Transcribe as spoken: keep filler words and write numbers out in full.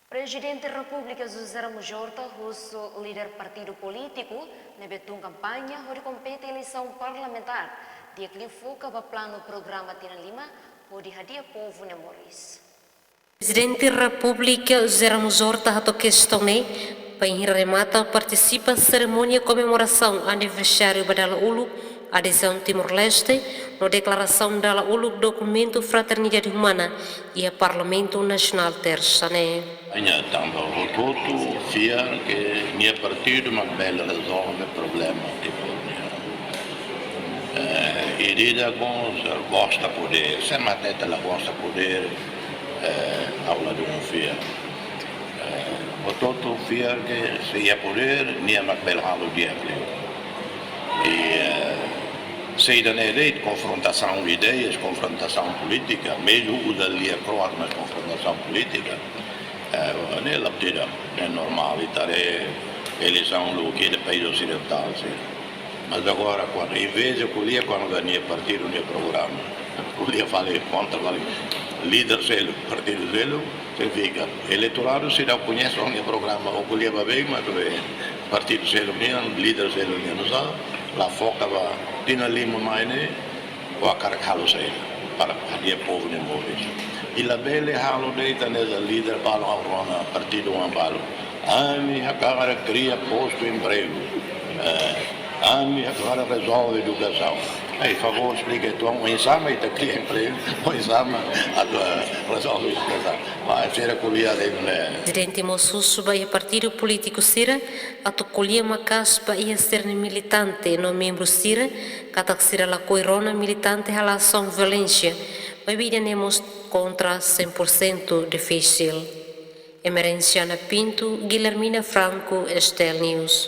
Prezidente Repúblika José Ramos Horta husu líder partidu polítiku ne'ebé tun kampaña hodi kompete eleisaun parlamentár di'ak liu foka ba planu programa tinan lima hodi hadi'a povu nia moris. Prezidente Repúblika José Ramos Horta hato'o kestaun ne'e bainhira remata partisipa serimónia komemorasaun aniversáriu ba dala uluk adezaun Timor-Leste no deklarasaun dala uluk dokumentu fraternidade umana iha Parlamentu Nasionál Tersa ne'e. Nia tanba hotu-hotu fiar ke nia partidu mak bele rezolve problema Timor nian. Eh, ida-idak gosta podér, sé mak hatete la gosta podér, eh, ha'u ladún fiar. Eh, hotu-hotu fiar ke se iha podér, nia mak bele halo di'ak liu. I, eh, saida ne'e de'it, konfrontasaun ideias, konfrontasaun polítika, mezmu uza lia kroat, mas konfrontasaun polítika, eh, ne'e la buat ida, ne'e normál, ita haree eleisaun uluk ida país osidental sira. Mas agora, kuandu, em vez de ko'alia kona-ba nia partidu nia programa, ko'alia fali kontra, fali líder seluk, partidu seluk, signifika eleitoradu seidauk koñese nia programa, ou ko'alia ba bem, mas bem, partidu seluk nian, líder seluk nian, nu'usá la foka ba tinan lima mai ne'e, hakarak halo saida para hadi'a povu nia moris. I labele halo de'it hanesan líder balu ha'u rona partidu oan balu. Ami hakarak kria postu empregu. Eh, ami hakarak rezolve edukasaun. Ei, favór esplika uitoan, oinsá mak ita kria empregu, oinsá mak atu rezolve edukasaun. Mas sira ko'alia de'it ne'e. Prezidente mós husu ba iha partidu polítiku sira atu ko'alia maka'as ba iha sira-nia militante no membru sira, katak sira lakohi rona militante hala'o asaun violénsia, maibé ida-ne'e mós kontra cem por cento difisil. Emerenciana Pinto, Guilhermina Franco, STL News.